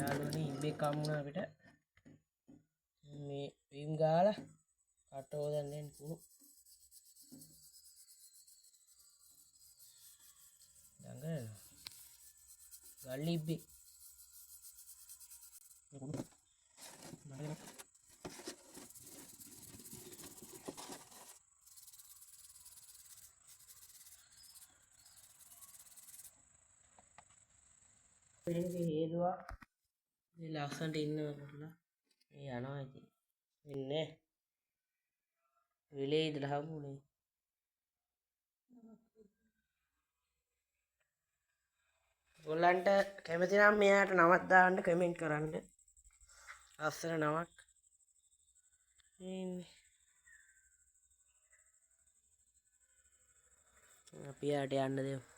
යාළුවනේ ඉබ්බෙක් හම්බුණා අපිට. මේ වීම් ගාලා කට හොදන්න යන කුණු. දඟලනවා. ගල්ලි ඉබ්බෙක්. මේ කුණු. මට මේක හේතුවක් මේ ලස්සනට ඉන්නවා කරලා මේ යනවා ඉතින් ඉන්නේ වෙලේ ඉඳලා හම්බුනේ. ඔයගොල්ලන්ට කැමති නම් මෙයාට නමක් දාන්න කමෙන්ට් කරන්න. ලස්සන නමක්. ඉන්නේ. අපි යාට යන්න දෙමු.